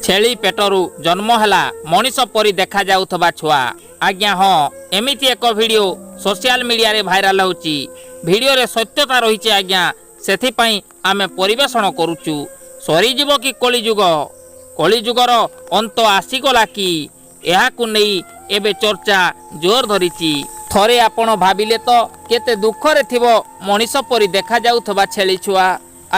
ଛେଳି ପେଟରୁ ଜନ୍ମ ହେଲା ମଣିଷ ପରି ଦେଖାଯାଉଥିବା ଛୁଆ। ଆଜ୍ଞା ହଁ, ଏମିତି ଏକ ଭିଡ଼ିଓ ସୋସିଆଲ ମିଡ଼ିଆରେ ଭାଇରାଲ ହେଉଛି। ଭିଡ଼ିଓରେ ସତ୍ୟତା ରହିଛି ଆଜ୍ଞା, ସେଥିପାଇଁ ଆମେ ପରିବେଷଣ କରୁଛୁ। ସରିଯିବ କି କଳିଯୁଗ? କଳିଯୁଗର ଅନ୍ତ ଆସିଗଲା କି? ଏହାକୁ ନେଇ ଏବେ ଚର୍ଚ୍ଚା ଜୋର ଧରିଛି। ଥରେ ଆପଣ ଭାବିଲେ ତ, କେତେ ଦୁଃଖରେ ଥିବ ମଣିଷ ପରି ଦେଖାଯାଉଥିବା ଛେଳି ଛୁଆ।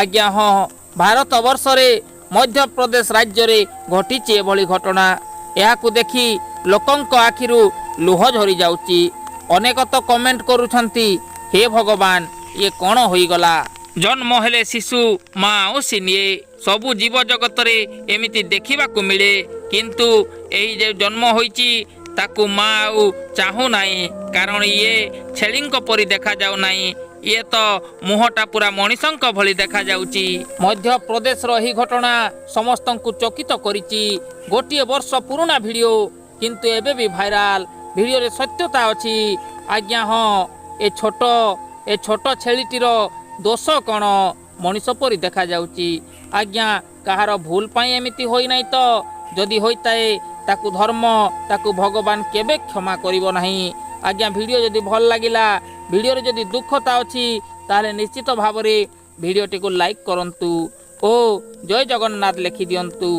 ଆଜ୍ଞା ହଁ, ଭାରତ ବର୍ଷରେ ମଧ୍ୟପ୍ରଦେଶ ରାଜ୍ୟରେ ଘଟିଛି ଏଭଳି ଘଟଣା। ଏହାକୁ ଦେଖି ଲୋକଙ୍କ ଆଖିରୁ ଲୁହ ଝରି ଯାଉଛି। ଅନେକ ତ କମେଣ୍ଟ କରୁଛନ୍ତି, "ହେ ଭଗବାନ, ଇଏ କ'ଣ ହୋଇଗଲା?" ଜନ୍ମ ହେଲେ ଶିଶୁ ମା ଆଉଁସି ନିଏ। ସବୁ ଜୀବ ଜଗତରେ ଏମିତି ଦେଖିବାକୁ ମିଳେ। କିନ୍ତୁ ଏହି ଯେ ଜନ୍ମ ହୋଇଛି, ତାକୁ ମା ଆଉ ଚାହୁଁନାହିଁ, କାରଣ ଇଏ ଛେଳିଙ୍କ ପରି ଦେଖାଯାଉ ନାହିଁ। ଇଏ ତ ମୁହଁଟା ପୁରା ମଣିଷଙ୍କ ଭଳି ଦେଖାଯାଉଛି। ମଧ୍ୟପ୍ରଦେଶର ଏହି ଘଟଣା ସମସ୍ତଙ୍କୁ ଚକିତ କରିଛି। ଗୋଟିଏ ବର୍ଷ ପୁରୁଣା ଭିଡ଼ିଓ, କିନ୍ତୁ ଏବେ ବି ଭାଇରାଲ। ଭିଡ଼ିଓରେ ସତ୍ୟତା ଅଛି ଆଜ୍ଞା। ହଁ, ଏ ଛୋଟ ଛେଳିଟିର ଦୋଷ କ'ଣ? ମଣିଷ ପରି ଦେଖାଯାଉଛି ଆଜ୍ଞା। କାହାର ଭୁଲ ପାଇଁ ଏମିତି ହୋଇନାହିଁ ତ? ଯଦି ହୋଇଥାଏ, ତାକୁ ଧର୍ମ, ତାକୁ ଭଗବାନ କେବେ କ୍ଷମା କରିବ ନାହିଁ ଆଜ୍ଞା। ଭିଡ଼ିଓ ଯଦି ଭଲ ଲାଗିଲା, ଭିଡ଼ିଓରେ ଯଦି ଦୁଃଖତା ଅଛି, ତାହେଲେ ନିଶ୍ଚିତ ଭାବରେ ଭିଡ଼ିଓଟିକୁ ଲାଇକ୍ କରନ୍ତୁ ଓ ଜୟ ଜଗନ୍ନାଥ ଲେଖିଦିଅନ୍ତୁ।